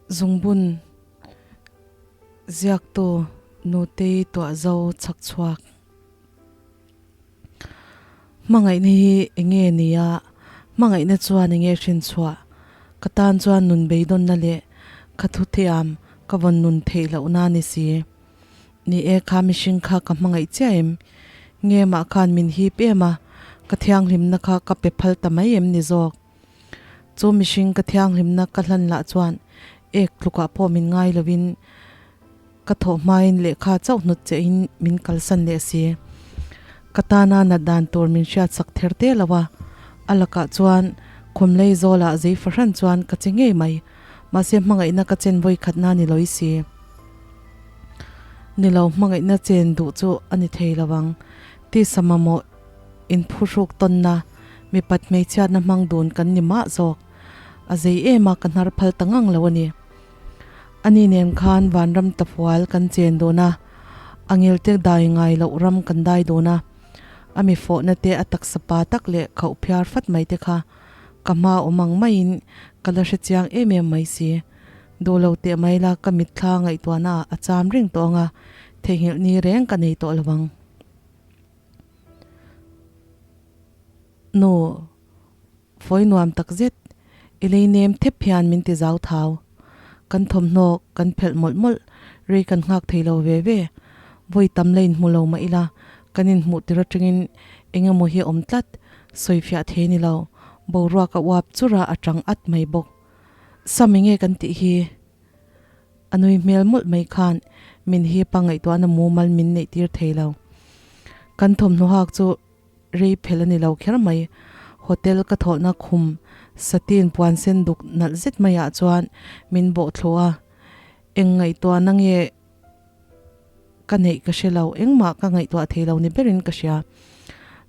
Zungbun ziaktu Nutei tuahzo chhak chhuak. Hmangaihna hi enge ni a, hmangaihna chuan enge hrin chhuah? Ka tan chuan nun beidawnna leh ka thuthiam ka vawn nun theih lohna ni si. Ni e, kha mihring kha ka hmangaih chiah em? Nge mah khan min hip em a, ka thianghlimna kha ka pe phal ta mai em ni zawk? Chu mihring ka thianghlimna ka hlan lah chuan ek tlukah pawh min ngai lovin ka thawh hmain lehkha chauh hnut chehin min kalsan leh si. Ka tana nat dan tur min hriatsak ther te lo a, a lakah chuan khumlei zawlah zei fahran chuan ka che ngei mai. Mahse hmangaihna ka chen vawi khatna ni lawih si. Ni lo hmangaihna chen duh chu a ni thei lo ang. Tisa mamawh inphuhruk tawnna, mipat hmeichhiatna hmang dun kan ni mah zawk. A zei em a, ka hnar phal ta ngang lo a ni. Ani nen khan vanram tafual kan chen dun a, a ngelte dai ngai loh ram kan dai dun a. A mi fawhna te a taksa pa tak leh khauh phiar fat mai te kha ka hma awm ang maiin ka la hre chiang em em mai si. Duh lo teh mai la ka mitthla ngaihtuahna ah a cham reng tawh ang a, theihnghilh ni reng ka nei tawh lo ang. Nu, fawi nuam tak zet, i lei nem thep hian min ti zau thau. Kan thawmhnaw kan phelh mawlh mawlh, rei kan nghak thei lo ve ve. Vawi tam la inhmu lo mah ila, kan inhmuh tir atangin eng emaw hi a awm tlat, sawifiah thei ni lo, boruak a uap chur a, a tang at mai bawk. Sam enge kan tih hi? A nui hmel mawlh mai khan min hip a ngaihtuahna mumal min neih tir thei lo. Kan thawmhnaw hak chu rei phel a ni lo kher mai. Hotel ka thawhna khum satin puan sen duk nalh zet maiah chuan min bawh thlu a. Eng ngaihtuahna nge ka neih ka hre lo, engmah ka ngaihtuah thei lo ni berin ka hria.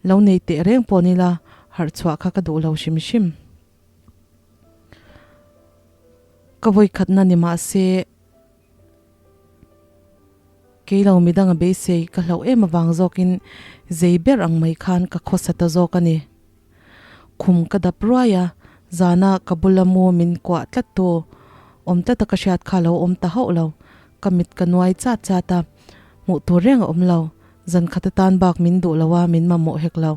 Lo nei teh reng pawh ni la, harh chhuah kha ka duh lo hrim hrim. Ka vawikhatna ni mah se, kei lo midang a beisei ka hlauh em avang zawkin zei ber ang mai khan ka khawsa ta zawk a ni. Khum ka dap ruai a, zana ka bula mu min kuah tlat tu awm tlata ka hriat kha lo awm ta hauh lo. Ka mit ka nuai chat chat a, hmuh tur reng a awm lo. Zan khat atan bak min duh lo a, min mamawh hek lo.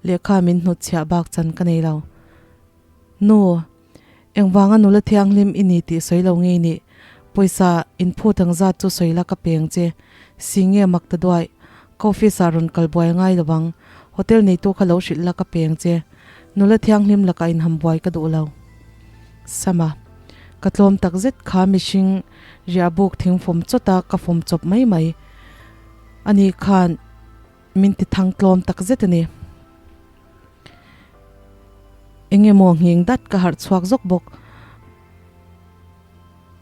Lehkha min hnutchhiah bak chan ka nei lo. Nu. Engvanga nula thianghlim i ni tih sawi lo ngei nih? Pawisa inphut ang zat chu sawi la ka peng che. Si nge mak ta duai. Ka office ah rawn kal buai ngai lo ang. Hotel neitu kha lo hrilh la ka peng che. Nula thianghlim lakah inham buai ka duh lo. Sama. Ka tlawm tak zet kha mihring riah buk thing fawm chawt a ka fawm chawp mai mai. Ani khan. Min ti thang tlawm tak zet a ni. Eng emaw nghing dat ka harh chhuak zawk bawk.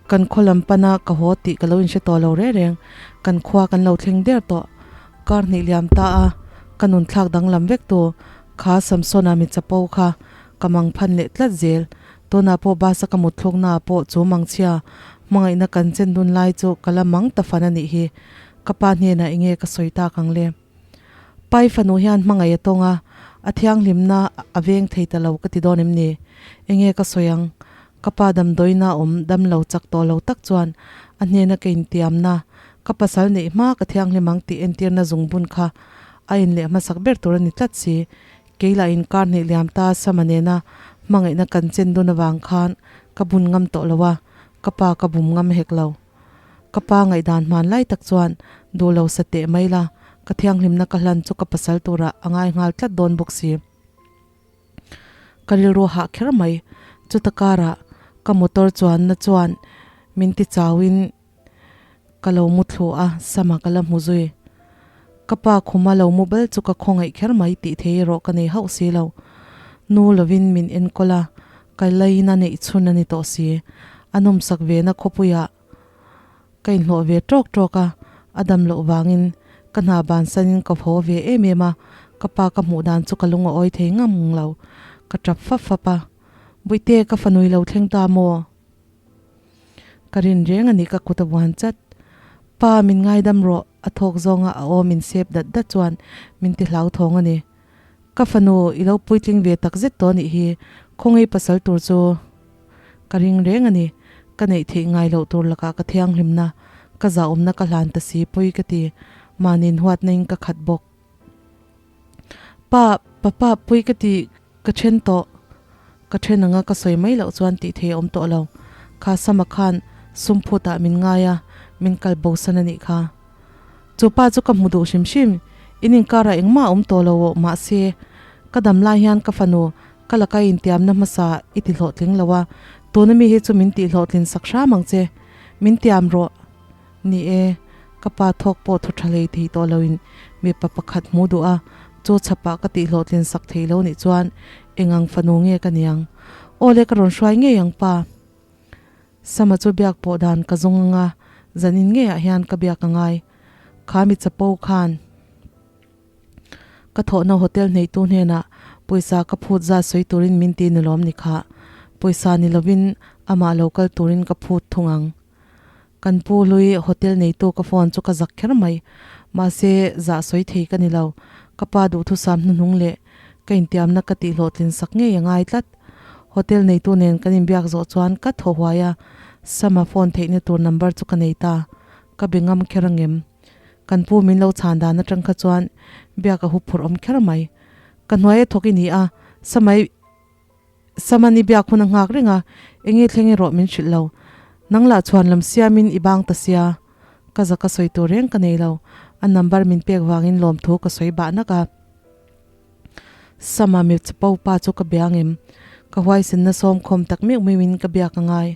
Kan khaw lam pana ka haw tih ka lo inhre tawh lo reng reng. Kan khua kan lo thleng der tawh. Kar hnih liam ta a, ka nun thlak danglam vek tu kha Samsona mi chapo kha ka mang phan leh tlat zel. Tunah pawh bus a ka mut thlukna ah pawh chu mangchhia hmangaihna kan chen dun lai chu ka la mang ta fan a nih hi. Ka pa hnenah enge ka sawi tak ang le? Pai fanu hian hmangaih a tawng a, a thianghlimna a veng thei ta lo ka ti dawn em ni? Enge ka sawi ang? Ka pa damdawiina awm dam lo chak tawh lo tak chuan a hnena ka intiamna, ka pasal neih hma ka thianghlim ang tih entirna zungbun kha a inleh hmasak ber tur a ni tlat si. Kei lah inkar hnih liam ta Sama nena hmangaihna kan chen dun avang khan ka bun ngam tawh lo a, ka pa ka bum ngam hek lo. Ka pa ngaihdan hman lai tak chuan duh lo sa teh mai la, ka thianghlimna ka hlan chu ka pasal turah a ngai nghal tlat dawn bawk si. Ka rilru hah kher mai, chuta karah ka motor chuanna chuan min ti chauin ka lo mu thlu a, sama ka la hmu zui. Ka pa khuma lo mu bal chu ka khawngaih kher mai tih thei erawh ka nei hauh si lo. Nu lovin min enkawl a, ka laina neih chhun a ni tawh si. A nawmsak vena khawpuiah ka inhlawh ve tawk tawk a, a dam loh vangin ka hna bansanin ka haw ve em em a, ka pa ka hmuh dan chu ka lung a awi thei ngam lo. Ka tap fap fap a, Buite ka fanui lo thleng ta maw? Ka rin reng a ni ka kut a vuan chat. Pa min ngaidam rawh a thawk zawnga a aw min sep dat dat chuan min ti hlauthawng a ni. Ka fanu i lo puitling ve tak zet tawh a nih hi, khawngaih pasal tur chu ka ring reng a ni. Ka neih theih ngai loh tur lakah ka thianghlimna, ka zahawmna ka hlan ta si pawi ka ti. Mahniin huatna in ka khat bawk. Pa, papa, pawi ka ti, ka then tawh. Ka then anga ka sawi mai loh chuan tih thei a awm tawh lo. Kha Sama khan sum phutah min ngai a, min kal bosan a nih kha. Chu pa chu ka hmu duh hrim hrim, in inkarah engmah a awm tawh lo aw, mahse, ka dam lai hian ka fanu ka laka intiamna hmasa i ti hlawhtling lo a, tuna mi hi chu min tih hlawhtlin sak hram ang che, min tiam rawh. Ni e, ka pa thawk pawh thu tha hlei thei tawh loin mipa pakhat hmu duh a, chu chhapah ka tih hlawhtlin sak thei lo nih chuan eng ang fanu nge ka niang? Aw le ka rawn hruai ngei ang pa. Sama chu biak pawh dan ka zawng anga zanin ngeiah hian ka biak a ngai. Kha mi chapo khan ka thawhna hotel hneitu hnenah pawisa ka phut zat sawi turin min ti ni lawm ni kha. Pawisa ni lovin amah lo kal turin ka phut thung ang. Kan pu hlui hotel neitu ka phone chu ka zak kher mai. Mahse zah sawi thei ka ni lo. Ka pa duhthusam hnuhnung leh ka intiamna ka tihhlawhtlin sak ngei a ngai tlat. Hotel neitu nen kan inbiak zawh chuan ka thaw huai a, Sama phone theihna tur number chu ka nei ta. Ka be ngam kher angem? Kan pu min lo chhan dan atang kha chuan biak a hup phurh awm kher mai. Ka hnuai a thawk i ni a, Sama i Sama ni biak hun a nghak reng a, enge thleng erawh min hrilh lo. Nang lah chhuan lam siamin i bang ta sia. Ka zaka sawi tur reng ka nei lo. A number min pek vangin lawmthu ka sawi bah nak a. Sama mi chapo pa chu ka bia ngem. Ka huaisenna sawm khawm tak meuh meuhin ka biak a ngai.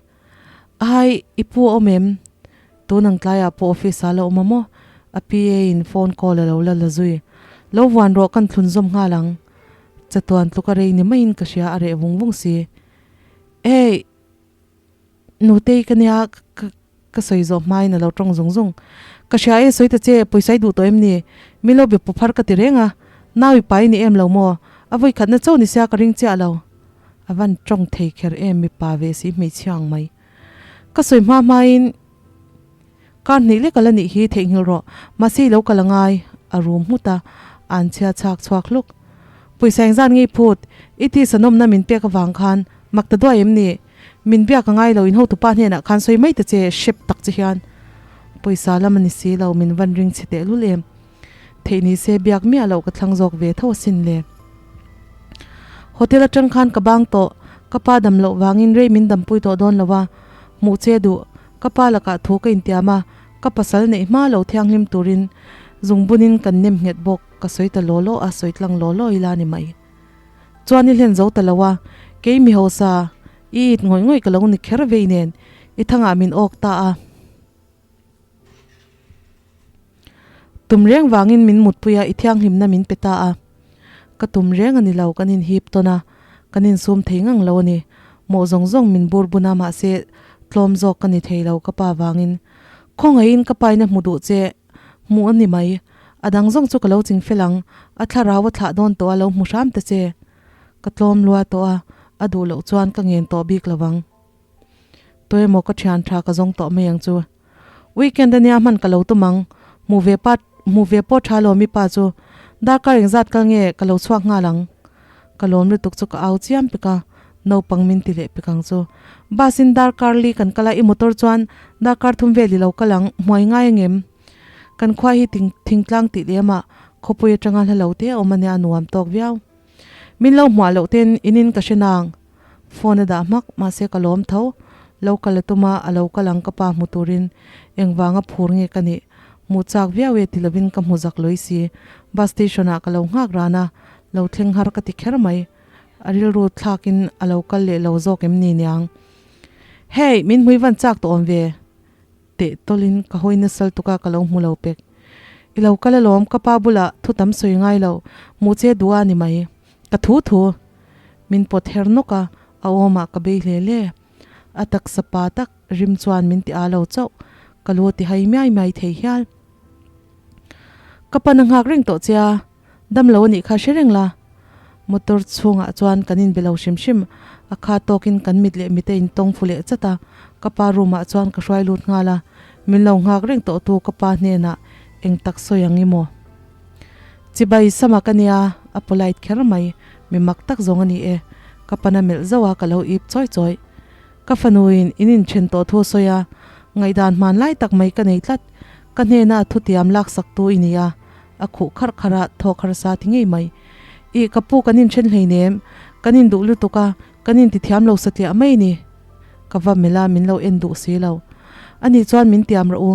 Ai, i pu a awm em? Tun ang tlaiah pawh office ah la awm a maw? A PA in phone call a lo la la zui. Lo vuan rawh kan thlun zawm nghal ang. Chatuan tluk a rei ni maiin ka hria a reh vung vung si. Hey! Nutei ka nia ka ka sawi zawh hmain a lo tawng zung zung. Ka hria e sawi ta che, pawisa i duh tawh em ni? Min lo be pu phar ka ti reng a, nau i pai ni em lo maw? A vawi khatna chauh ni sia ka ring chiah lo. A van tawng thei kher em mipa ve si hmeichhia ang mai. Ka sawi hma hmain kar hnih lek a la nih hi theihnghilh rawh, mahse i lo kal a ngai, a rum nghut a, an chhia chhak chhuak hluk. Pawisa engzat nge i phut? I tisa nawmna min pek avang khan mak ta duai em ni? Min biak a ngai lo, in hotupa hnenah khan sawi mai ta che, hrep tak che hian. Pawisa lam a ni si lo, min van ring chhe tehlul em. Theih ni se biak miah loh ka thlang zawk ve tho asin le. Hotel atang khan ka bang tawh, ka pa dam loh vangin rei min dampui tawh dawn lo a, hmuh che duh, ka pa lakah thu ka intiam a, ka pasal neih hma lo thianghlim turin zungbunin kan nem nghet bawk, ka sawi ta law law a, sawi tlang law law ila ni mai. Chuan i hlen zo ta lo a, kei mi hausa, i it ngawih ngawih ka lo ni kher vei nen, i thangah min awk ta a. Tum reng vangin min mutpui a, i thianghlimna min pe ta a. Ka tum reng a ni lo, kan inhip tawn a, kan insum thei ngang lo a ni. Mawh zawng zawng min bur bun a, mahse tlawm zawk ka ni thei lo ka pa vangin. Khawngaihin ka paina hmu duh che hmuh a ni mai. A dang zawng chu ka lo ching fel ang, a thlarau a thlah dawn tawh a lo hmu hram ta che. Ka tlawm lua tawh a, a duh loh chuan ka ngen tawh bik lo vang. Tuemaw ka thian tha ka zawng tawh mai ang chu. Weekend ania hman ka lo tum ang, hmu ve pa hmu ve pawh tha lo mi pa chu darkar engzat kal nge ka lo chhuak nghal ang. Ka lawm lutuk chu ka au chiam pek a, naupang min ti leh pek ang chu. Bus in darkar li kan kal a, i motor chuan darkar thum vel i lo kal ang, hmuai ngai angem? Kan khua hi thing thingtlang tih lem ah khawpui atanga hla lo te a awm ania nuam tawk viau. Min lo hmuah loh ten in in ka hre nang. Phone a dah hmak, mahse ka lawm tho. Lo kal a tum a, a lo kal ang ka pa hmu turin engvanga phur nge ka nih? Hmuh chak viau e ti lovin ka hmu zak lawih si. Bus station ah ka lo nghak ran a, lo thleng har ka ti kher mai. A rilru thlakin a lo kal leh lo zawk em ni niang? Hey, min hmui van chak tawh awm ve? Teh tawlin ka hawi nasal tuk a ka lo hmu lo pek. I lo kal alawm, ka pa bulah thu tam sawi ngai lo, hmuh che duh a ni mai. Ka thu thu. Min pawt her nawk a, a awmah ka bei hle hle. A taksa pa tak rim chuan min ti a lo chauh, ka lu a ti hai miai miai thei hial. Ka pan a nghak reng tawh che a, dam lo a nih kha hre reng la. Motor chhungah chuan kan inbe lo hrim hrim, a kha tawkin kan mit leh mit a intawng fu leh chat a, ka pa room ah chuan ka hruai lut nghal a, min lo nghak reng tawh tu ka pa hnenah eng tak sawi ang i maw? Chibai sama ka nia, a polite kher mai, mi mak tak zawng a ni e. Ka pana melh zauh a, ka lo ip chawi chawi. Ka fanuin in inthen tawh thu a sawi a, ngaihdan hmanlai tak mai ka nei tlat. Ka hnena a thutiam laksaktu i ni a, a khuh kharh kharh a, thawk harsa ti ngei mai. Ih, ka pu kan inthen hleinem, kan induh lutuk a, kan intithiam lo satliah mai ni. Ka va melh a, min lo en duh si lo. Ani chuan min tiam rawh u,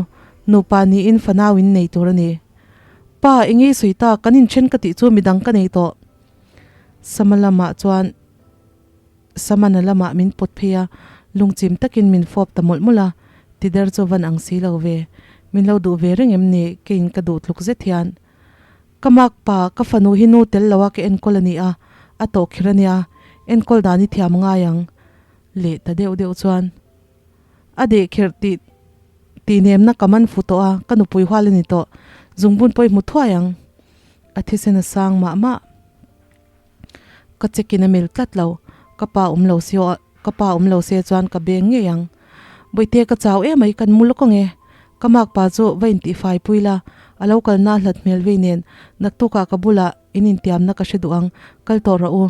nupa niin fanau in nei tur a ni. Pa, eng ei sawi tak, kan inthen ka tih chu midang ka nei tawh. Sama lamah chuan Samana lamah min pawt phei a, lungchim takin min fawp ta mawlh mawlh a, tider chu van ang si lo ve. Min lo duh ve reng em ni, keiin ka duh tluk zet hian. Ka mak pa, ka fanu hi nu tel loa ka enkawl a ni a, a tawh khir a nia, enkawl dan i thiam ngai ang. Leh ta deuh deuh chuan a deh kherh tih tih nemna ka man fu tawh a, ka nupui hual a ni tawh, zungbun pawh i hmu thuai ang. A thisen a sang mah mah. Ka check in a mil tlat lo, ka pa awm lo se ka pa awm lo se chuan ka beng ngei ang. Bawihte ka chau em mai kan mu lawk ang e. Ka mak pa chu va intihfai pui la, a lo kalna hlat hmel vei nen naktukah ka bulah in intiamna ka hre duh ang, kal tawh rawh u.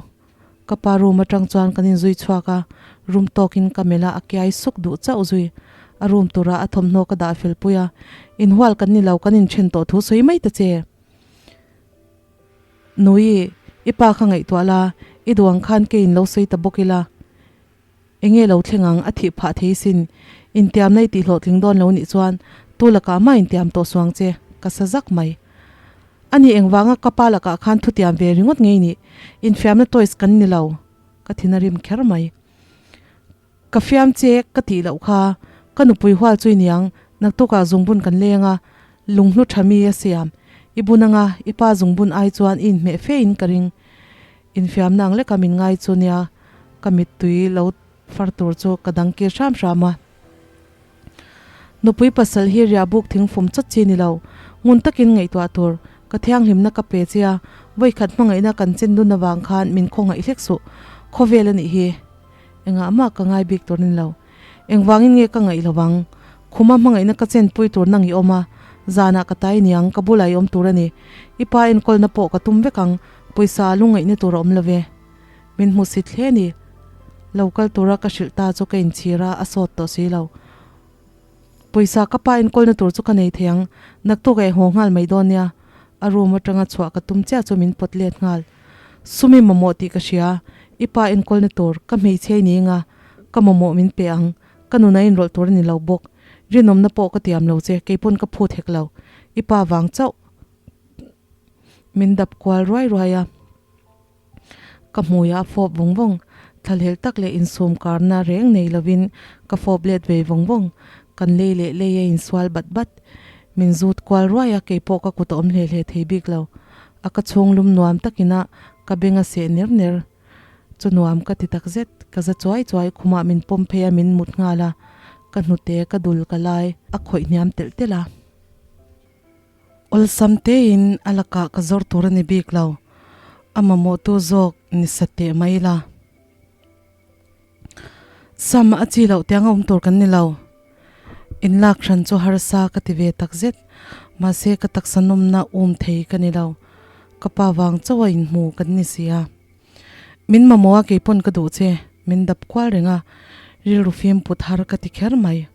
Ka pa room atang chuan kan inzui chhuak a, room tawkin ka melh a, a kiai suk duh chauh zui. A room turah a thawmhnaw ka dah fel pui a, inhual kan ni lo kan inthen tawh thu sawi mai ta che. Nui, i pa kha ngaihtuah la, i duh ang khan keiin lo sawi ta bawk ila. Enge lo thleng ang, a thih phah thei sin. Intiamna i tih hlawhtling dawn lo nih chuan tu lakah mah intiam tawh suang che, ka sa zak mai. Ani engvanga ka pa lakah khan thutiam ve ringawt ngei nih, infiamna toys kan ni lo, ka thin a rim kher mai. Ka fiam che ka tih loh kha, ka nupui hual chu i niang, naktukah zungbun kan leng a, lunghlu tha mi a siam. I bun anga i pa zungbun ai chuan i inhmeh fe in ka ring. Infiamna ang leka min ngai chu nia, ka mittui lo far tur chu ka dang kir hram hram a. Nupui pasal hi riah buk thing fum chawt chi ni lo, ngun takin ngaihtuah tur, ka thianghlimna ka pe che a, vawikhat hmangaihna kan chen dun avang khan min khawngaih hlek suh, khawvel a nih hi. Engah mah ka ngai bik tur a ni lo. Engvangin nge ka ngaih lo vang? Khuma hmangaihna ka chenpui tur nang i awm a, zanah ka tai niang, ka bulah i awm tur a ni. I pa enkawlna pawh ka tum vek ang, pawisa a lungngaihna tur a awm lo ve. Min hmusit hle a ni. Lo kal tura ka hrilh ta chu ka inchhir a, a sawt tawh si lo. Pawisa ka pa enkawlna tur chu ka nei thei ang, naktuk a haw nghal mai dawn nia. A room atanga chhuah ka tum chiah chu min pawt let nghal. Sumi mamawh tih ka hria, i pa enkawlna tur ka hmeichhia i ni anga ka mamawh min pe ang, ka nun a inrawlh tur a ni lo bawk. Rinawmna pawh ka tiam lo che, keipawn ka phut hek lo. I pa vang chauh min dap kual ruai ruai a. Ka hmuiah a fawp vawng vawng, thlalhel tak leh insum karna reng nei lovin ka fawp let ve vawng vawng. Kan lei leh lei a insual bat bat. Min zut kual ruai a, keipawh ka kut a awm hle hle thei bik lo. A ka chhung lum nuam takin a ka beng a seh ner ner. Chu nuam ka ti tak zet, ka za chuai chuai khumah min pawm phei a min mut nghal a, ka hnute ka dul ka lai a khawih hniam telh telh a. Awlsam tein a lakah ka zawrh tur a ni bik lo, a mamawhtu zawk ni sa teh mai ila. Sam a chi loh tiang a awm tur kan ni lo. Inlak hran chu harsa ka ti ve tak zet, mahse ka taksa nawmna um thei ka ni lo. Ka pa vang chauh a inhmu kan ni si a. Min mamawh a keipawn ka duh che, min dap kual reng a, rilru fim put har ka ti kher mai.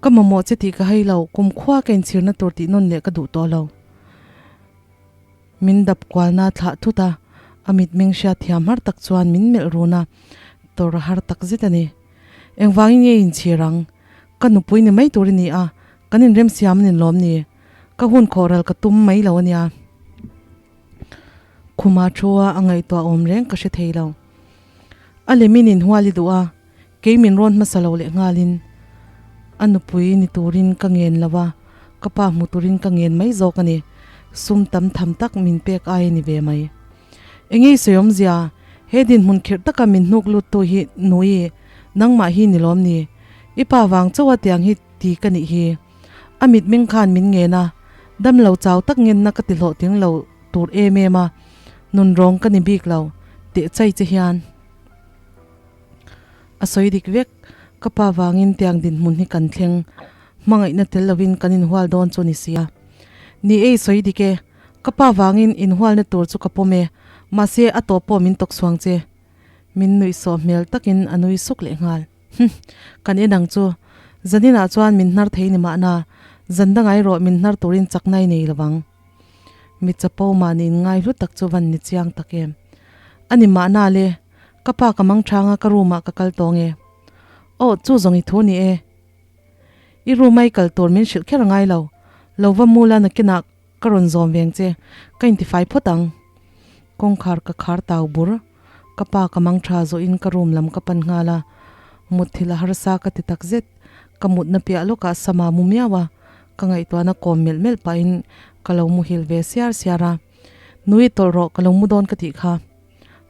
Ka mamawh che tih ka hai lo, kumkhua ka inchhirna tur tih nawn leh ka duh tawh lo. Min dap kualna thlah thut a, a mitmeng hriat thiam har tak chuan min melh run a, tawrh a har tak zet a ni. Engvangin nge inchhir ang? Ka nupui ni mai tur i ni a, kan inremsiam a ni lawm ni? Ka hun khawhral ka tum mai lo a nia. Khuma thu a a ngaihtuah awm reng ka hre thei lo. A lemin inhual i duh a, Kei min rawn hmasa lo leh nghalin a nupui ni turin ka ngen lo a, ka pa hmu turin ka ngen mai zawk a ni. Sum tam tham tak min pek ai a ni ve mai. Enge i sawi awmzia, he dinhmun khirh taka min hnuk lut tu hi Nui, nangmah hi ni lawm ni? I pa vang chauha tiang hi ti ka nih hi. A mitmeng khan min ngen a, dam lo chau tak ngenna ka ti hlawhtling lo tur em em a, nunrawng ka ni bik lo, teh chai che hian. A sawi dik vek, ka pa vangin tiang dinhmun hi kan thleng, hmangaihna tel lovin kan inhual dawn chu ni sia. Ni e i sawi dik e, ka pa vangin inhualna tur chu ka pawm e, mahse a tawp pawh min tawk chhuang che. Min nuihsawh hmel takin a nui suk leh nghal. Humm, kan en ang chu. Zaninah chuan min hnar thei ni mahna, zan dangah erawh min hnar turin chakna i nei lovang. Mi chapo mahni inngai hlu tak chu van ni chiang tak em. A ni mahna le, ka pa ka mang chhanga ka room ah ka kal tawng e. Aw, chu zawng i thu ni e. I room a i kal tur min hrilh kher a ngai lo. Lo va mu la nakinah ka rawn zawm veng che, ka intifai phawt ang. Kawngkhar ka khar tau bur. Ka pa ka mang tha zawhin ka room lam ka pan nghal a, mutthilh a harsa ka ti tak zet. Ka mutna piah lawkah sama mu miau a, ka ngaihtuahna kawm melh melh pahin ka lo muhil ve siar siar a. Nui tawlh rawh ka lo mu dawn ka tih kha.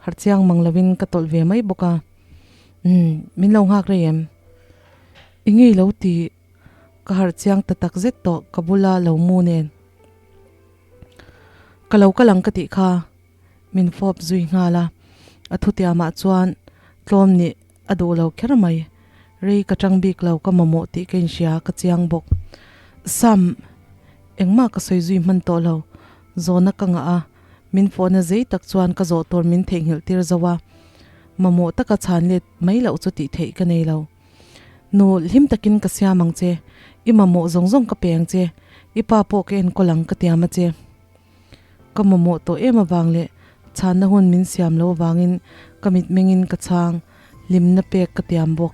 Harh chiang mang lovin ka tawlh ve mai bawk a. Umm, min lo nghak rei em? I ngei lo tih ka harh chiang ta tak zet tawh ka bula lo mu nen. Ka lo kal ang ka tih kha. Min fawp zui nghal a, a thutiamah chuan tlawm nih a duh lo kher mai. Rei ka tang bik lo ka mamawh tih ka inhria ka chiang bawk. Sam, engmah ka sawi zui hman tawh lo. Zawhna ka ngah a, min fawhna zei tak chuan ka zawh tur min theihnghilh tir zo a. Mamawh taka chhan let mai loh chu tih theih ka nei lo. Nu, hlim takin ka siam ang che. I mamawh zawng zawng ka pe ang che. I pa pawh ka enkawl ang ka tiam a che. Ka mamawh tawh em avang leh chhanna hun min siam lo avangin ka mitmengin ka chhang, hlimna pek ka tiam bawk.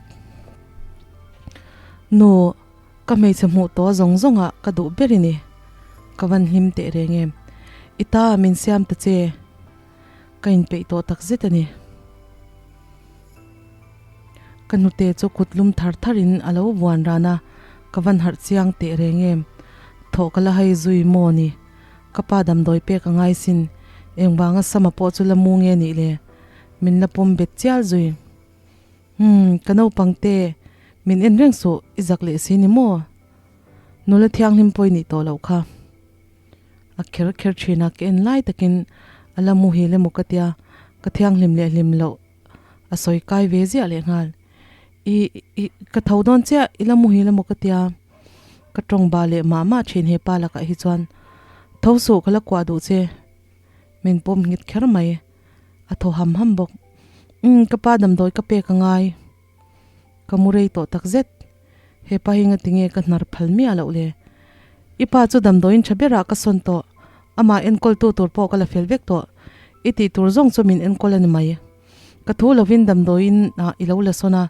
Nu, ka hmeichhe hmuh tawh zawng zawngah ka duh ber i ni. Ka van hlim teh reng em. I ta min siam ta che. Ka inpeih tawh tak zet a ni. Ka hnute chu kut lum thar tharin a lo vuan ran a, ka van harh chiang teh reng em. Thawh ka la hai zui maw ni? Ka pa damdawi pek a ngai sin, engvanga sama pawh chu la mu nge nih le? Min la pawm bet chial zui. Umm, ka naupang te, min en reng suh, i zak leh si ni maw? Nula thianghlim pawh i nih tawh loh kha. A kher kher thin a, ka en lai takin a la muhil emaw ka tia, ka thianghlim leh hlim loh a sawi kai ve ziah leh nghal. I, i, ka tho dawn chiah, i la muhil emaw ka tia, ka tawng bah leh mah mah thin he pa lakah hi chuan. Tho suh ka la kuah duh che, min pawm nghet kher mai, a thaw ham ham bawk. Umm, ka pa damdawi ka pek a ngai. Ka mu rei tawh tak zet. He pa hi ngatinge ka hnar phal miah loh le? I pa chu damdawiin tha berah ka sawn tawh. Amah enkawltu tur pawh ka la fel vek tawh. I tih tur zawng chu min enkawl a ni mai. Ka thu lovin damdawiin ah i lo la sawn a,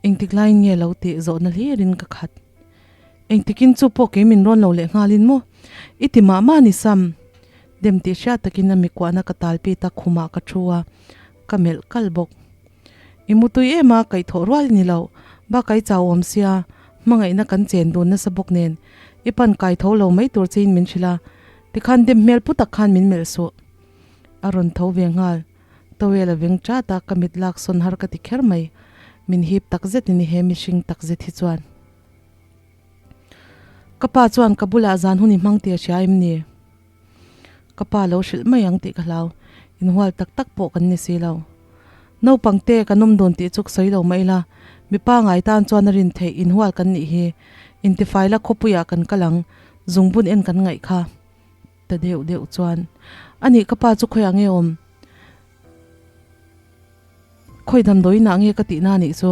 engtik laiin nge lo tih zawhna hlirin ka khat. Engtikin chu pawh kei min rawn lo leh nghalin maw? I ti mah mah ni Sam. Dem tih hriat takin a mikuahna ka talpi ta khumah ka thu a, ka melh kal bawk. I mutui em a, kaihthawh rual i ni lo. Bak ai chau awm sia, hmangaihna kan chen dun nasa bawk nen. I pan kai tho lo mai tur chein min hrilh a, tikhan dem hmel pu tak khan min melh suh. A rawn tho ve nghal. Towel a veng chat a, ka mit lak sawn har ka ti kher mai. Min hip tak zet in i he mihring tak zet hi chuan. Ka pa chuan ka bulah zan hun i hmang tih a hria em ni? Ka pa lo hrilh mai ang tih ka hlau. Inhual tak tak pawh kan ni si lo. Naupang te kan awm dun tih chu ka sawi lo mai la, mipa ngai tan chuan a rin theih inhual kan nih hi. Intifai la khawpuiah kan kal ang, zungbun en kan ngaih kha. Ta deuh deuh chuan, Anih ka pa chu khawiah nge awm? Khawi damdawiin ah nge ka tihna anih chu?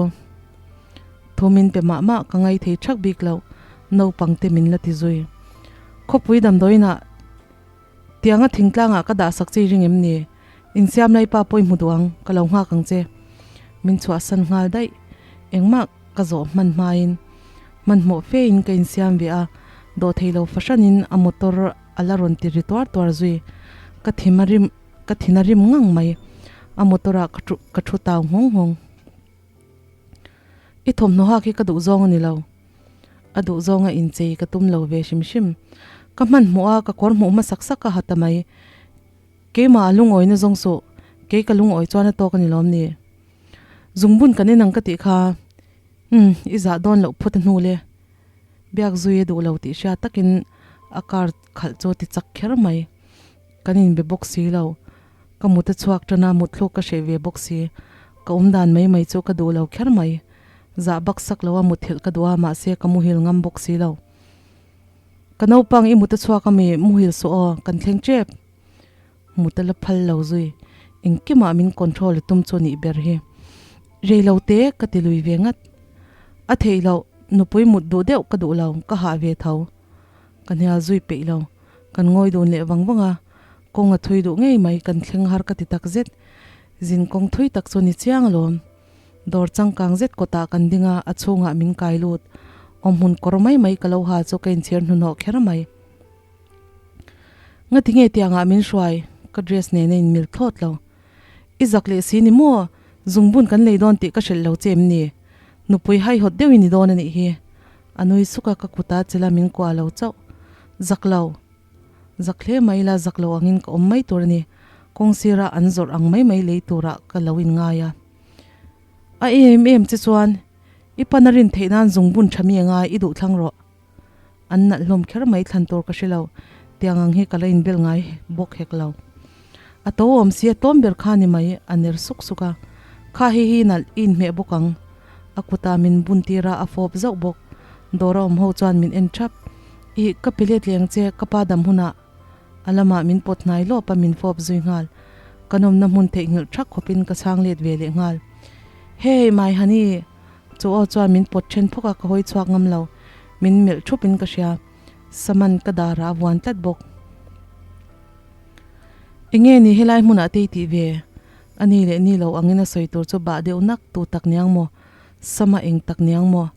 Thu min pe mah mah ka ngai thei thak bik lo, naupang te min la ti zui. Khawpui damdawiin ah tianga thingtlang ah ka dah sak che i ring em ni? Insiam lai pa pawh i hmu duh ang, ka lo nghak ang che. Min chhuahsan nghal daih. Engmah ka zawh hman hmain hmanhmawh fe in ka insiam ve a, dawhthei lo fahranin a motor a la rawn ti ri tuar tuar zui. Ka thim a rim. Ka thin a rim ngang mai. A motor ah ka thu ka thu tau nghawng nghawng. I thawmhnaw hak hi ka duh zawng a ni lo. A duh zawnga inchei ka tum lo ve hrim hrim. Ka hmanhmawh a, ka kawr hmuh hmasak sak a ha ta mai. Keimah a lungawina zawng suh, kei ka lungawi chuan a tawk a ni lawm ni. Zungbun kan inang ka tih kha, umm, i zah dawn loh phawt a hnu le. Biak zui a duh lo tih hriat takin a car khalh chu a ti chak kher mai. Kan inbe bawk si lo. Ka mut a chhuak tan a, mutthluk ka hreh ve bawk si. Ka awm dan mai mai chu ka duh lo kher mai. Zah bak sak lo a muthilh ka duh a, mahse ka muhil ngam bawk si lo. Ka naupang i mut a chhuak ami, muhil suh aw, kan thleng tep. Mut a la phal lo zui. Engkimah min control a tum chu nih ber hi. Rei lo te ka ti lui ve ngat. A theih loh, nupui mut duh deuh ka duh lo, ka hah ve tho. Ka hnial zui peih lo. Kan ngawi dun leh vang vang a, kawng a thui duh ngei mai, kan thleng har ka ti tak zet. Zin kawng thui tak chu ni chiang alawm. Dawr changkang zet kawtah kan ding a, a chhungah min kai lut. Awmhmun kawr mai mai ka lo ha chu ka inchhir hnuhnawh kher mai. Ngati nge tiangah min hruai? Ka dress nen a inmil thlawt lo. I zak leh si ni maw? Zungbun kan lei dawn tih ka hrilh lo che em ni? Nupui haihawt deuhin i dawn a nih hi. A nui suk a, ka kuta chela min kuah lo chauh. Zak lo. Zak hle mai la, zak lo angin ka awm mai tur a ni. Kawng sira an zawrh ang mai mai lei turah ka lo inngai a. A em em che chuan i pan a rin theih nan zungbun tha mi anga i duh thlang rawh. An nalh hlawm kher mai thlan tur ka hre lo, tiang ang hi ka la inbel ngai bawk hek lo. A to awm si a tlawm ber kha ni mai, a ner suk suk a. Kha hi hi nalh i inhmeh bawk ang. A kutah min bun tir a, a fawp zauh bawk. Dawr a awm ho chuan min en thap. Ih, ka pe let leng che, ka pa dam hunah. A lamah min pawt hnai lawp a, min fawp zui nghal. Ka nawmna hmun theihnghilh thak khawpin ka chhang let ve leh nghal. Hey, my honey! Chu aw chuan min pawt then phawk a, ka hawi chhuak ngam lo. Min melh thupin ka hria. Saman ka darah a vuan tlat bawk. Enge ni helai hmunah te i tih ve? A ni leh ni lo angin a sawi tur chu bah deuh nak tu tak niang maw? Sama eng tak niang maw?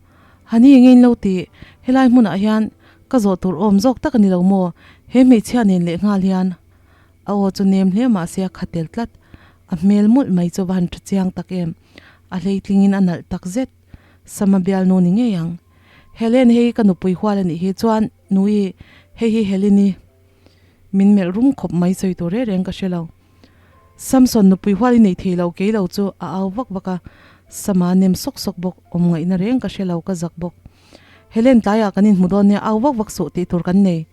Hani enge in lo tih? Helai hmunah hian ka zawh tur awm zawk tak a ni lo maw? He hmeichhia nen leh nghal hian a aw chu nem hle mahse a kha tel tlat. A hmel mawlh mai chu va han tha chiang tak em. A hleitlingin a nalh tak zet. Sama bialnu ni ngei ang. Helen hei ka nupui hual a nih hi chuan Nui hei hi Helen i min melh rum khawp mai sawi tur reng reng ka hre lo. Samson nupui hual i nei thei lo kei lo chu a au vak vak a, Sama nem sawk sawk bawk awm ngaihna reng ka hre lo ka zak bawk. Helen tlaiah kan inhmu dawn nia au vak vak suh tih tur kan nei.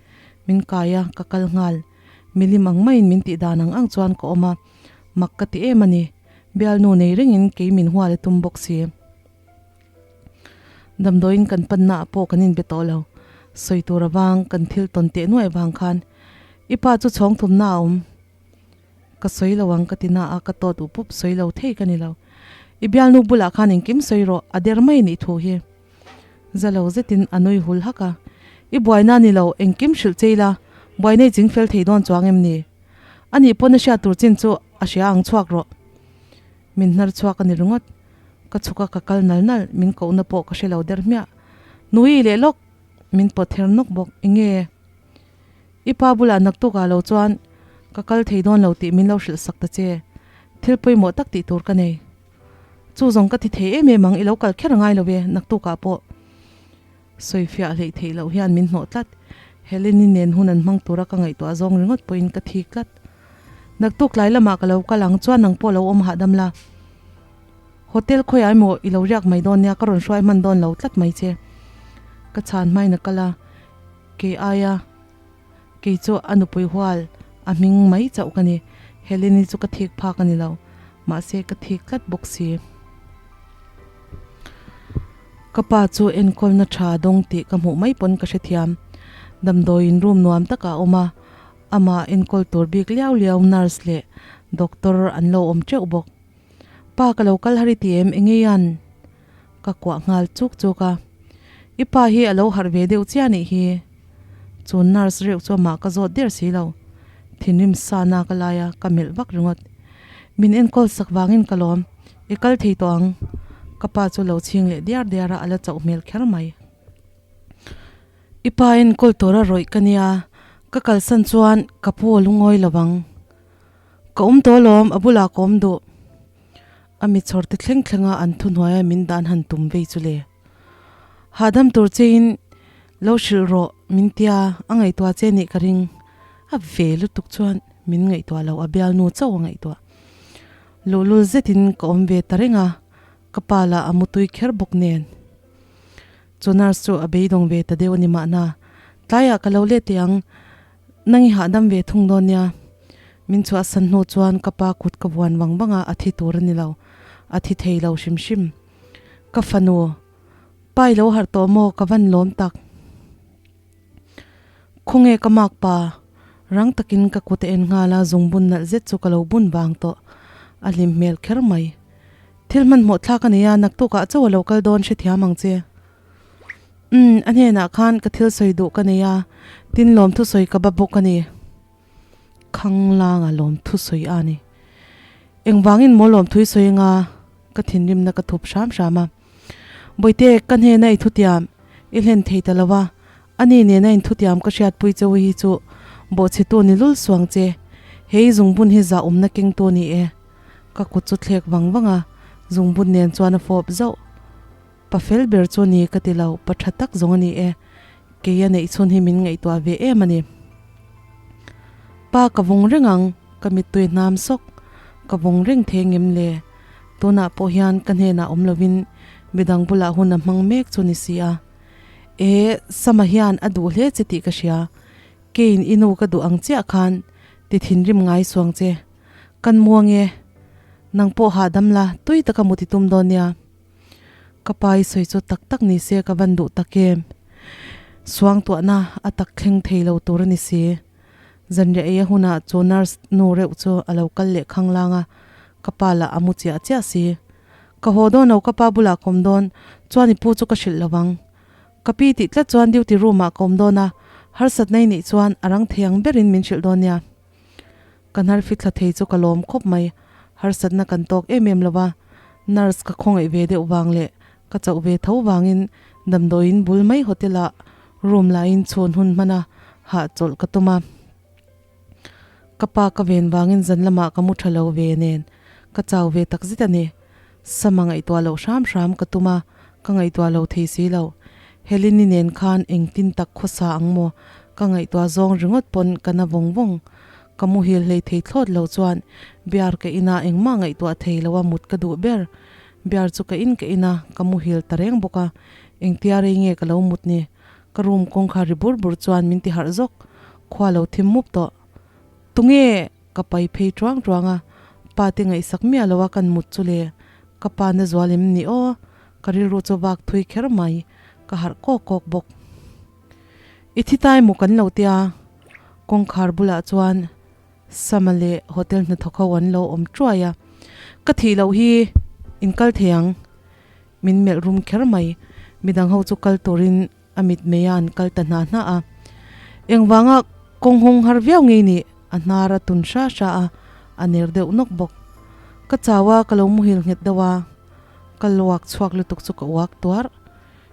Min kai a, ka kal nghal. Milim ang maiin min tih dan ang ang chuan ka awm a, mak ka ti em a ni. Bialnu nei rengin kei min hual a tum bawk si. Damdawiin kan panna ah pawh kan inbe tawh lo. Sawi tur avang kan thil tawn teh nuaih avang khan i pa chu chhawng thumna a awm. Ka sawi lo ang ka ti na a, ka tawt uh pup sawi lo thei ka ni lo. I bialnu bulah khan engkim sawi rawh, a der mai nih thu hi. Za lo zetin a nui hul hak a. I buaina ni lo, engkim hrilh che ila, buaina i ching fel thei dawn chuang em ni? Ani pawn a hriat tur chin chu a hria ang chhuak rawh. Min hnar chhuak a ni ringawt. Ka chhuk a, ka kal nal nal, min kohna pawh ka hre lo der hmiah. Nui leh lawk! Min pawt her nawk bawk. Enge? I pa bulah naktukah lo chuan ka kal thei dawn lo tih min lo hrilh sak ta che. Thil pawimawh tak tih tur ka nei. Chu zawng ka ti thei em em ang, i lo kal kher a ngai lo ve, naktukah pawh. Sawifiah hleih theih loh hian min hnawh tlat. Heleni nen hun an hmang tura ka ngaihtuah zawng ringawt pawhin ka thik tlat. Naktuk tlai lamah ka lo kal ang chuan nang pawh lo awm hahdam la. Hotel khawiah emaw i lo riak mai dawn nia ka rawn hruai hman dawn lo tlat mai che. Ka chhan hmain a kal a, kei aia kei chu a nupui hual a hming mai chauh ka ni. Heleni chu ka thik phak a ni lo, mahse ka thik tlat bawk si. Ka pa chu enkawlna tha dawng tih ka hmuh mai pawn ka hrethiam. Damdawiin room nuam takah a awm a, amah enkawl tur bik liau liau nurse leh doctor an lo awm teuh bawk. Pa ka lo kal har i ti em engeian? Ka kuah nghal chuk chuk a, I pa hi a lo harh ve deuh chiah nih hi. Chu nurse reuh chu amah ka zawt der si lo. Thinrim sa na ka lai a, ka melh vak ringawt. Min enkawl sak vangin ka lawm, i kal thei tawh ang. Ka pa chu lo chhing leh diar diar a, a la chauh hmel kher mai. I pa enkawl tura rawih ka nia, ka kalsan chuan ka pu a lungawi lo ang. Ka awm tawh alawm, a bulah ka awm duh. A mi chhawr te thleng thleng a an thuhnuaia min dan han tum vei chu le. Hahdam tur chein lo hrilh rawh min tia a ngaihtuah che nih ka ring. A ve lutuk chuan min ngaihtuah lo, a bialnu chauh a ngaihtuah. Luhlul zetin ka awm ve ta reng a, ka pa lah a mutui kher bawk nen. Chu nurse chu a beidawng ve ta deuh a ni mahna. Tlaiah ka lo let teh ang. Nang i hahdam ve thung dawn nia. Min chhuahsan hnu chuan ka pa kut ka vuan vang vang a, a thi tur a ni lo. A thi thei lo hrim hrim. Ka fanu, pa i lo harh tawh maw? Ka van lawm tak. Khawnge ka mak pa? Rang takin ka kut a en nghal a, zungbun nalh zet chu ka lo bun vang tawh. A hlim hmel kher mai. Thil hmanhmawh thlak a nei a, naktukah chauh a lo kal dawn hrethiam ang che. Umm, a hnenah khan ka thil sawi duh ka nei a, tin lawmthu sawi ka ba bawk a ni. Khanglanga lawmthu sawi a ni. Engvangin maw lawmthu i sawi anga ka thinrimna ka thup hram hram a. Bawihte, ka hnena i thutiam i hlen thei ta lo a, ani nena in thutiam ka hriatpui cheu hi chu bawhchhetu ni lul suang che. Hei zungbun hi zahawmna kengtu a ni e. Ka kut chu thlek vang vang a, zungbun nen chuan a fawp zauh. Pa fel ber chu ni ka ti lo, pa tha tak zawng a ni e. Kei a neih chhun hi min ngaihtuah ve em a ni. Pa ka vawng reng ang, ka mittui hnam sawk. Ka vawng reng thei ngem le? Tunah pawh hian ka hnenah awm lovin midang bulah hun a hmang mek chu ni si a. E, Sama hian a duh hle che tih ka hria. Keiin i nu ka duh ang chiah khan ti thinrim ngai suang che. Kan muang e. Nang pawh hahdam la, tui taka mu ti tum dawn nia. Ka pa i sawi chu tak tak ni se ka van duh tak em? Suangtuahna a tak thleng thei lo tur a ni si. Zanriah ei a hunah chu nurse nu reuh chu a lo kal leh khanglang a, ka pa lah a mu chiah chiah si. Ka haw dawn lo ka pa bulah ka awm dawn chuan i pu chu ka hrilh lo ang. Ka pi tih tlat chuan duty room ah ka awm dawn a, harsatna i neih chuan a rang thei ang berin min hrilh dawn nia. Ka hnar fithla thei chu ka lawm khawp mai, harsatna kan tawk em em lo va, nurse ka khawngaih ve deuh vang leh ka chauh ve tho vangin damdawiin bul mai hotel ah room lahin chhun hun hman a hahchawlh ka tum a. Ka pa ka ven vangin zan lamah ka mu tha lo ve nen ka chau ve tak zet a ni. Sama ngaihtuah loh hram hram ka tum a, ka ngaihtuah lo thei si lo. Helene-i nen khan engtin tak khawsa ang maw? Ka ngaihtuah zawng ringawt pawn ka na vawng vawng. Ka muhil hlei thei thlawt lo chuan beer ka ina engmah ngaihtuah thei lo a mut ka duh ber. Beer chu ka in ka in a, ka muhil ta reng bawk a. Engtia rei nge ka lo mut ni? Ka room kawngkhar ri bur bur chuan min ti harh zawk. Khua lo thim mup tawh. Tunge? Ka pai phei tuang tuang a, pa te ngaihsak miah lo a kan mut chu le, ka pa na zual em ni aw, ka rilru chu vak thui kher mai, ka harh kawk kawk bawk. I thi tai maw kan lo tia, kawngkhar bulah chuan Sama leh hotel hnathawk ho an lo awm tuai a, ka thih loh hi in kal thei ang, min melh rum kher mai, midang ho chu kal turin A mitmei a an kal ta hna hna a. Engvanga kawng hawng har viau ngei nih a hnar a tun hra hra a, a ner deuh nawk bawk. Ka chau a, ka lo muhil nghet deuh a, ka luak chhuak lutuk chu ka uak tuar.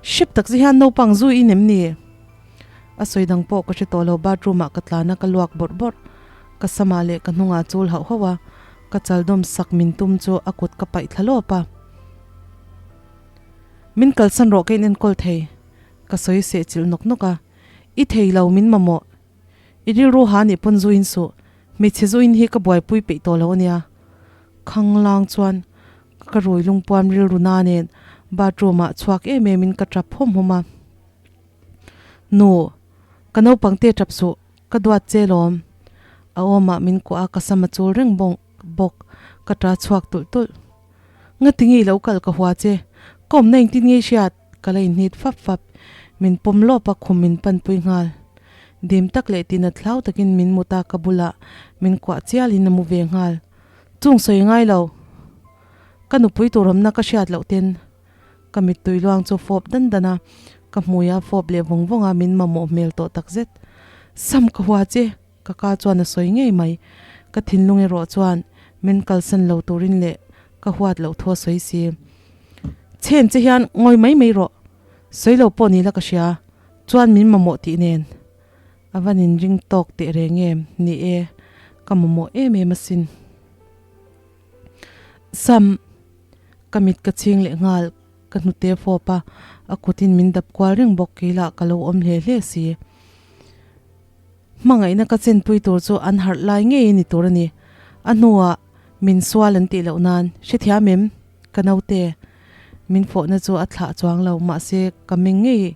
Hrep tak chi hian naupang zu in em ni? A sawi dang pawh ka hre tawh lo, bathroom ah ka tlan a, ka luak bawrh bawrh. Ka samah leh ka hnungah chul hauh hauh a, ka chal dawm sak min tum chu a kut ka paih thla lawp a. Min kalsan rawh ka inenkawl thei, ka sawi seh chilh nawk nawk a. I thei lo, min mamawh. I rilru ha nih pawn zuin suh, hmeichhe zuin hi ka buaipui peih tawh lo ania. Khanglang chuan ka rui lungpuam rilru na nen bathroom ah chhuak em em in ka tap hawm hawm a. Nu, ka naupang te tap suh, ka duat che lawm. A awmah min kuah a, ka sam a chul reng bawk, ka ta chhuak tulh tulh. Ngati nge i lo kal ka hua che? Ka awmna engtin nge i hriat? Ka la inhnit fap fap. Min pawm lawp a, khum min panpui nghal. Dim tak leh tinat hlau takin min mut a, ka bulah min kuah chialin a mu ve nghal. Chung sawi ngai lo. Ka nupui tur awmna ka hriat loh ten ka mittui luang chu fawp dan dan a, ka hmui a fawp leh vawng vawng a, min mamawh hmel tawh takzet. Sam ka hua che! Ka ka chuan a sawi ngei mai. Ka thinlung erawh chuan min kalsan lo turin leh ka huat loh thu a sawi si. Chhen che hian ngawi mai mai rawh. Sawi lo pawh ni la ka hria. Chuan min mamawh tih nen. A van inring tawk teh reng em? Ni e, ka mamawh em em asin. Sam, ka mit ka chhing leh nghal. Ka hnute fawp a, a kutin min dap kual reng bawk. Kei lah ka lo awm hle hle si. Hmangaihna ka chenpui tur chu an harh lai ngei ni tur a ni. A hnuah min sual an tih loh nan hrethiam em? Ka naute min fawhna chu a thlah chuang lo, mahse ka meng ngei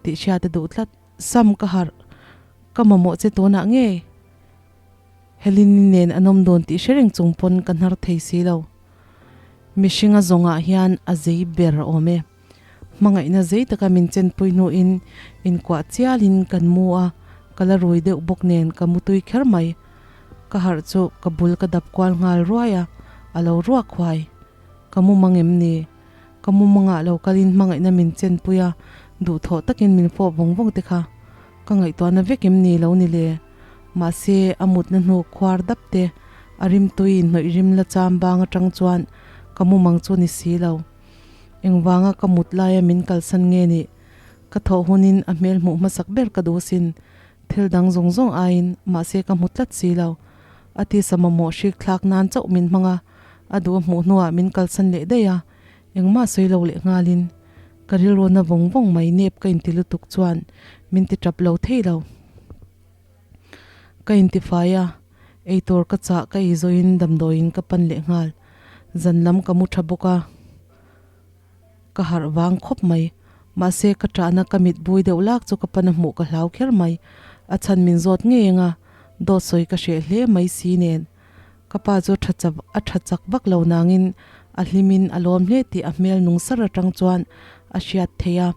tih hriat a duh tlat. Sam ka harh, ka mamawh che tunah ngei Helene-i nen an awm dawn tih hre reng chung pawn ka hnar thei si lo. Mihringa zawngah hian a zei ber a awm e. Hmangaihna zei taka min chenpui hnuin inkuah chialin kan mu a, ka la rui deuh bawk nen ka mu tui kher mai. Ka harh chu ka bul ka dap kual nghal ruai a, a lo ruak huai. Ka mumang em ni? Ka mumangah lo kalin hmangaihna min chenpui a, duhthawh takin min fawp vawng vawng te kha ka ngaihtuahna vek em ni lo ni le? Mahse, a mutna hnu khuar dap te, a rimtui inhnawih rim la cham bang atang chuan ka mumang chu ni si lo. Engvanga ka mut laia min kalsan nge nih? Ka thawh hunin a hmel hmuh hmasak ber ka duh sin. Thil dang zawng zawng aiin mahse ka hmu tlat si lo. A tisa mamawh hrik thlak nan chauh min hmang a, a duh a hmuh hnuah min kalsan leh daih a, engmah sawi lo leh nghalin ka rilru na vawng vawng mai nep ka inti lutuk chuan min ti tap lo thei lo. Ka intifai a, eitur ka chah ka ei zawhin damdawiin ka pan leh nghal. Zan lam ka mu tha bawk a. Ka harh vang khawp mai. Mahse ka ṭahna ka mit bui deuh lak chu ka pana hmuh ka hlau kher mai. A chhan min zawt ngei ang a, dawt sawi ka hreh hle mai si nen. Ka pa chu ṭha chak a ṭha chak vak lo nangin a hlimin a lawm hle tih a hmel nung sar aṭang chuan a hriat theih a.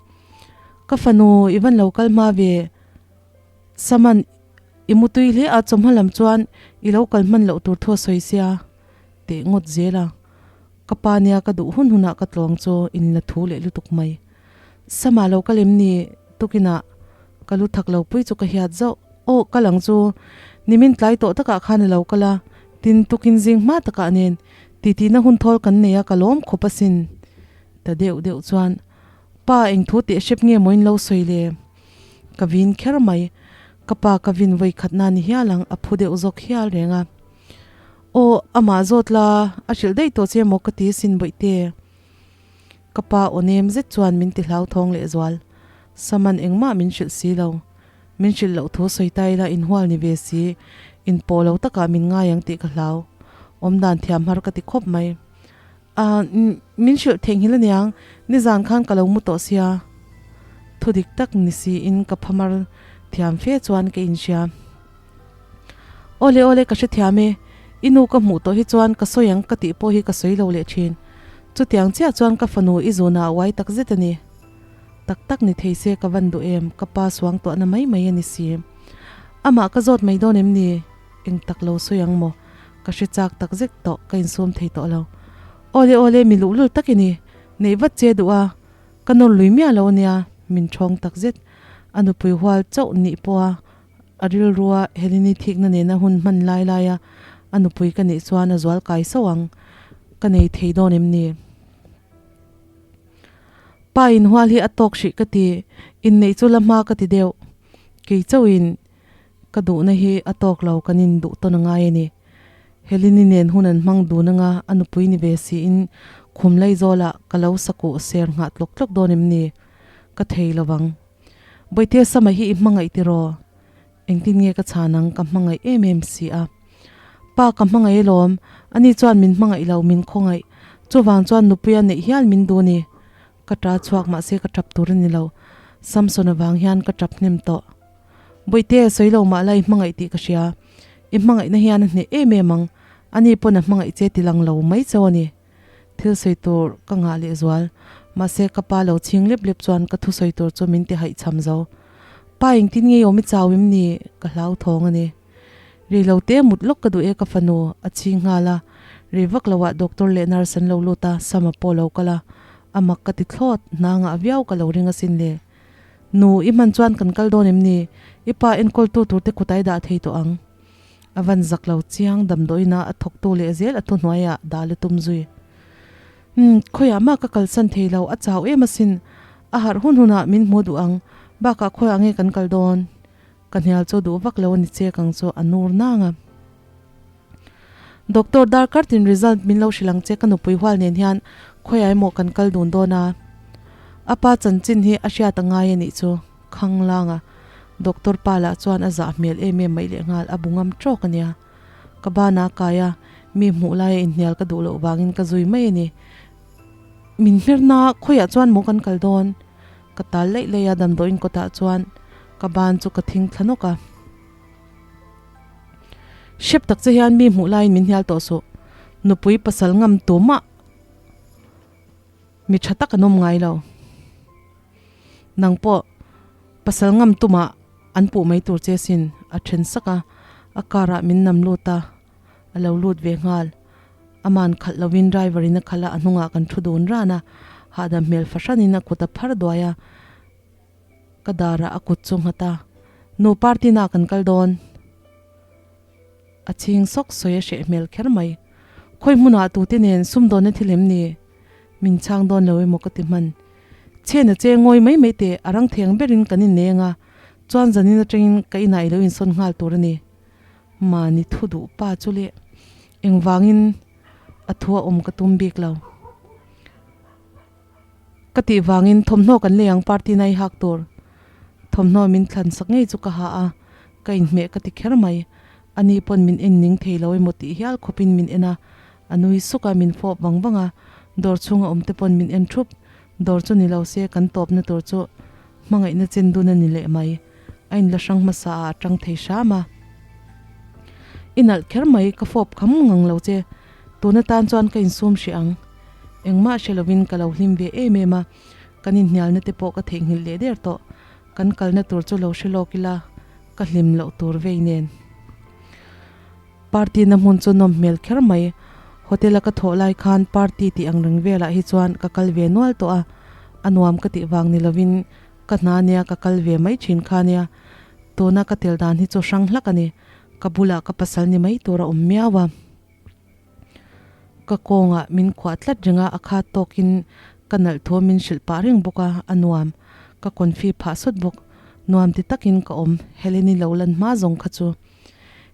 Ka fanu i van lo kal hma ve. Saman i mutui hle a chawhma lam chuan i lo kal hman loh tur thu a sawi sia teh ngawt zel a. Ka pa nia ka duh hun hunah ka tlawng chu in la thu leh lutuk mai. Sama lo ka lem ni tukinah ka lu thak lo pui chu ka hiat zauh. Aw ka lang chu nimin tlai tawh takah khan a lo kal a, tin tukin zing hma takah nen titihna hun thawl kan nei a ka lawm khawp asin. Ta deuh deuh chuan pa eng thu teh hrep nge maw in lo sawi le? Ka vin kher mai. Ka pa ka vin vawi khat na ni hial ang a phu deuh zawk hial reng a. Aw, amah zawt la, a hrilh daih tawh che maw ka ti sin bawihte. Ka pa aw nem zet chuan min ti hlauthawng lehzual. Saman engmah min hrilh si lo. Min hrilh loh thu sawi ta ila inhual ni ve si, inpawh lo takah min ngai ang tih ka hlau. Awmdan thiam har ka ti khawp mai. A, min hrilh theihnghilh aniang, nizan khan ka lo mu tawh sia. Thudik tak ni siin ka phamar thiam fe chuan ka inhria. Awle awle ka hrethiam e, i nu ka hmuh tawh hi chuan ka sawi ang ka tih pawh hi ka sawi lo leh thin. Chutiang chiah chuan ka fanu i zunah a uai tak zet a ni. Tak tak ni thei se ka van duh em, ka pa suang tuahna mai mai a ni si. Amah ka zawt mai dawn em ni? Eng tak lo sawi ang maw? Ka hre chak tak zet tawh, ka insum thei tawh lo. Awle awle mi luhlul tak i ni, neih vat che duh a, ka nawr lui miah lo ania, min thawng tak zet. A nupui hual chauh nih pawha A rilrua Helene thikna nena hun hman lai laia a nupui ka nih chuan a zual kai sauh ang. Ka nei thei dawn em ni? Pa inhual hi a tawk hrih ka ti, inneih chu la hma ka ti deuh. Kei chauhin ka duhna hi a tawk lo kan induh tawn a ngai a ni. Helene nen hun an hmang dun anga a nupui ni ve siin khum Laizawlah ka lo sakuh ser nghah tlawk tlawk dawn em ni? Ka thei lovang. Bawihte Sama hi i hmangaih tiraw? Engtin nge ka chhan ang, ka hmangaih em em si a. Pa ka hmangaih alawm, ani chuan min hmangaih lo, min khawngaih. Chuvang chuan nupuia neih hial min duh ni. Ka ta chhuak mahse ka tap tur a ni lo. Samson avang hian ka tap hnem tawh. Bawihte, sawi lo mah la i hmangaih tih ka hria. I hmangaihna hian a hneh em em ang, ani pawn a hmangaih che ti lang lo mai chauh a ni. Thil sawi tur ka ngah leh zual. Mahse ka pa lo chhing lep lep chuan ka thusawi tur chu min ti haihchham zo. Pa engtin nge awm i chau em ni? Ka hlauthawng a ni. Rei lo te mut lawk ka duh e ka fanu a chhing nghal a. Rei vak lo ah doctor leh nurse an lo lut a, Sama pawh lo kal a. A mak ka ti thlawt, hna ngah viau ka lo ring asin le. Nu, i hman chuan kan kal dawn em ni? I pa enkawltu tur te kut ai dah thei tawh ang. A van zak lo chiang damdawiin a a thawktu leh zel a thuhnuaiah dah la tum zui. Umm, khawiah mah ka kalsan thei lo, a chau em asin. A harh hun hunah min hmu duh ang, bakah khawiah nge kan kal dawn? Ka hnial chu duh vak lo a ni chek ang chu a nur nang a. Doctor darkar tin result min lo hrilh ang che ka nupui hual nen hian khawiah emaw kan kal dun dawn a. A pa chanchin hi a hriat a ngai a nih chu. Khang langa Doctor pa lah chuan a zah hmel em em mai leh nghal a bu ngam tawk a nia. Ka bana kai a, mi hmuh laia inhnial ka duh loh vangin ka zui mai a ni. Min hmerna khawiah chuan maw kan kal dawn? Ka tal laih laih a damdawiin kawtah chuan ka ban chu ka thing thla nawk a. Hrep tak che hian mi hmuh laiin min hnial tawh suh. Nupui pasal ngam tumah mi tha tak an awm ngai lo. Nang pawh pasal ngam tumah an puh mai tur che sin a then sak a, a car ah min nam lut a, a lo lut ve nghal. Aman khalh lovin driver in a khalh a, a hnungah kan thu dun ran a, hahdam hmel fahranin a kut a phar duai a, ka darah a kut chu nghat a, Nu party na kan kal dawn. A chhing sawk sawi a hreh hmel kher mai. Khawi hmunah tute nen sumdawnna thil em ni? Min chhang dawn lo emaw ka ti hman. Chhen a che ngawi mai mai teh, a rang theng berin kan inneng a, chuan zanin atangin ka inah i lo insawn nghal tur a ni. Mahni thu duh pa chu leh engvangin a thu a awm ka tum bik lo. Ka tih vangin thawmhnaw kan lei ang party nai hak tur. Thawmhnaw min thlan sak ngei chu ka ha a, ka inhmeh ka ti kher mai. Ani pawn min en ning thei lo emaw tih hial khawpin min en a, a nui suk a, min fawp vang vang a, dawr chhunga awm te pawn min en thup. Dawr chu ni lo se kan tawpna tur chu hmangaihna chen dun a ni leh mai. A inla hrang hmasa ah a tang thei hram a. I nalh kher mai, ka fawp kham ngang lo che. Tun atan chuan ka insum hrih ang. Engmah hre lovin ka lo hlim ve em em a, kan inhnialna te pawh ka theihnghilh leh der tawh. Kan kalna tur chu lo hre lawk ila, ka hlim loh tur vei nen. Party na hmun chu nawm hmel kher mai. Hotel a ka thawh lai khan party tih ang reng velah hi chuan ka kal ve nual tawh a, a nuam ka tih vang ni lovin Ka hna nia ka kal ve mai thin kha nia, tuna ka tel dan hi chu hrang hlak a ni, ka bulah ka pasal ni mai tur a awm miau a. Ka kawngah min khuah tlat reng a, a khat tawkin ka nalh thu min hrilh pah reng bawk a, a nuam. Ka confi phah sawt bawk, nuam ti takin ka awm, Heleni lo lan hma zawng kha chu.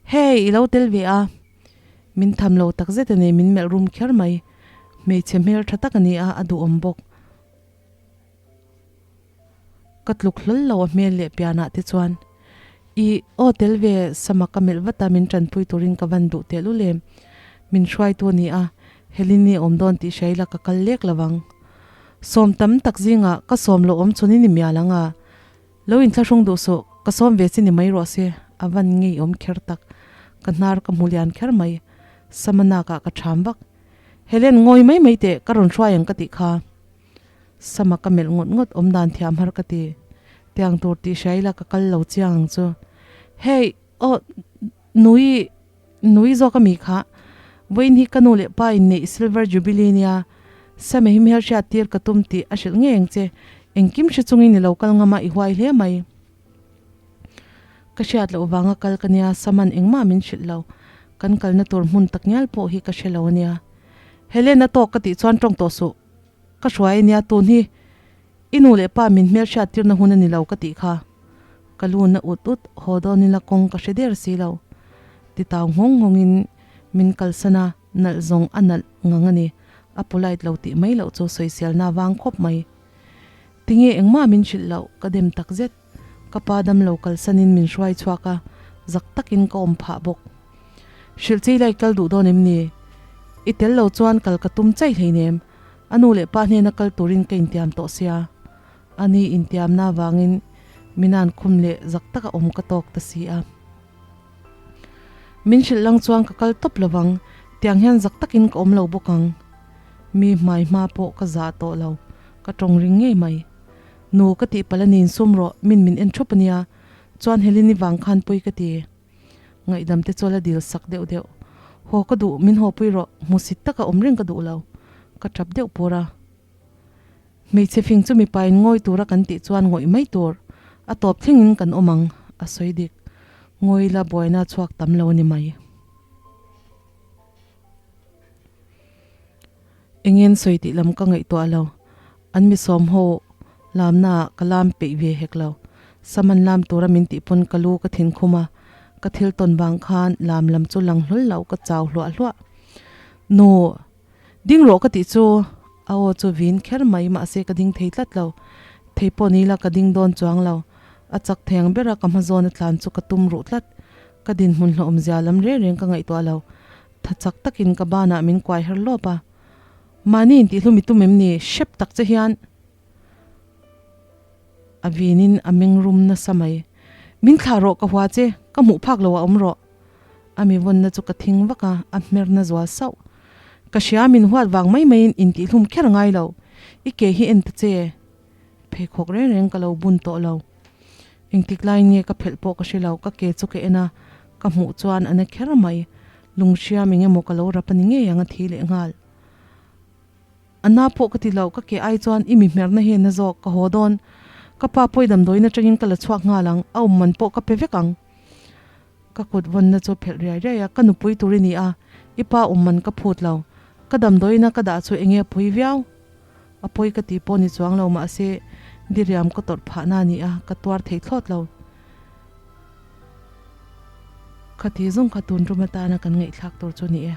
Hey, i lo tel ve a? Min tham lo takzet a ni, min melh rum kher mai. Hmeichhe hmel tha tak a ni a, a duhawm bawk. Ka tluk hlawl lo a hmel leh pianah te chuan I aw tel ve sama ka melh vat a min tanpui turin ka van duh teh lul em. Min hruaitu a ni a, Helene awm dawn tih hria ila ka kal lek lovang. Sawm tam tak zingah ka sawm lo awm chhun i ni mial ang a. Lo inthlahrung duh suh, ka sawm ve chi ni mai rawh se, a van ngeiawm kher tak. Ka hnar ka hmu lian kher mai. Sama nakah ka ṭham vak. Helen ngawi mai mai teh, ka rawn hruai ang ka tih kha. Sama ka melh ngawt ngawt awm dan thiam har ka ti. Tiang tur tih hria ila ka kal lo chiang ang chu. Hey, aw, nui, nui zawk a mi kha. Vawiin hi ka nu leh pa in neih Silver Jubilee nia. Sama hi hmel hriat tir ka tum tih a hrilh ngei ang che. Engkim hre chungin i lo kal ngam a, i huai hle mai. Ka hriat loh vanga kal ka nia, Saman engmah min hrilh lo. Kan kalna tur hmun tak ngial pawh hi ka hre lo a nia. Helen a tawk ka tih chuan tawng tawh suh. Ka hruai ania tun hi i nu leh pa min hmel hriat tirna hun a ni lo ka tih kha. Ka lu na ut ut, haw dawn ila kawng ka hre der si lo. Ti tau nghawng nghawngin min kalsan a, nalh zawng a nalh ngang a ni. A polite lo tih mai loh chu sawiselna vang khawp mai. Tinge engmah min hrilh loh ka dem takzet. Ka pa damlo kalsanin min hruai chhuak a, zak takin ka awm phah bawk. Hrilh chei lai kal duh dawn em ni? I tel lo chuan kal ka tum chai hleinem, a nu leh pa hnena kal turin ka intiam tawh sia. Ani intiamna avangin Mina'n khum leh zak taka awm ka tawk ta si a. Min hrilh lang chuan ka kal tawp lovang, tiang hian zak takin ka awm lo bawk ang. Mi hmai hma pawh ka zah tawh lo, ka tawng ring ngei mai. Nu ka tih palh a ni insum rawh, min min en thup a nia, chuan Helene-i vang khan pui ka ti. Ngaihdam te chuan a dil sak deuh deuh. Haw ka duh, min haw pui rawh, hmusit taka awm reng ka duh lo. Ka tap deuh pur a. Hmeichhe fing chu mipa in ngawi tura kan tih chuan ngawih mai tur, a tawp thlengin kan awm ang, a sawi dik. Ngawi la buaina chhuak tam lo a ni mai. Engin sawi tih lam ka ngaihtuah lo. An mi sawm ho lamna ah ka lam peih ve hek lo. Saman lam tura min tih pawn ka lu ka thin khum a, ka thil tawn vang khan lam lam chu lang hlawl lo ka chau hluah hluah. Nu, ding rawh ka tih chu a aw chu vin kher mai mahse ka ding thei tlat lo. Thei pawh ni ila ka ding dawn chuang lo. A chak thei ang bera ka hma zawn a tlan chu ka tum ruh tlat. Ka dinhmun hlawhawmzia lam reng reng ka ngaihtuah lo. Tha chak takin ka banah min kuai her lawp a. Mahni intihhlum i tum em ni? Hrep tak che hian a vinin a meng rum nasa mai. Min thlah rawh ka hua che, ka hmuh phak lo a awm rawh. A mi vawnna chu ka thing vak a, a hmerna zual sauh. Ka hria min huat vang mai maiin intihhlum kher ngai lo. I ke hi en ta che. Pheikhawk reng reng ka lo bun tawh lo. Engtik laiin nge ka phelh pawh ka hre lo, ka ke chu ka en a, ka hmuh chuan a na kher mai. Lunghriam eng emaw ka lo rap a ni ngei ang a thi leh nghal. A na pawh ka ti lo, ka ke ai chuan i mi hmerna hi a na zawk, ka haw dawn. Ka pa pawi damdawiin atangin ka la chhuak nghal ang, a awm man pawh ka pe vek ang. Ka kut vawnna chu phelh riai riai a, ka nupui tur i ni a, i pa awm man ka phut lo. Ka damdawiina ka dah chu enge a pawi viau? A pawi ka tih pawh ni chuang lo, mahse diriam ka tawrh phahna a ni a, ka tuar thei thlawt lo. Khati zawng kha tun rum atana kan ngaihthlak tur chu ni e.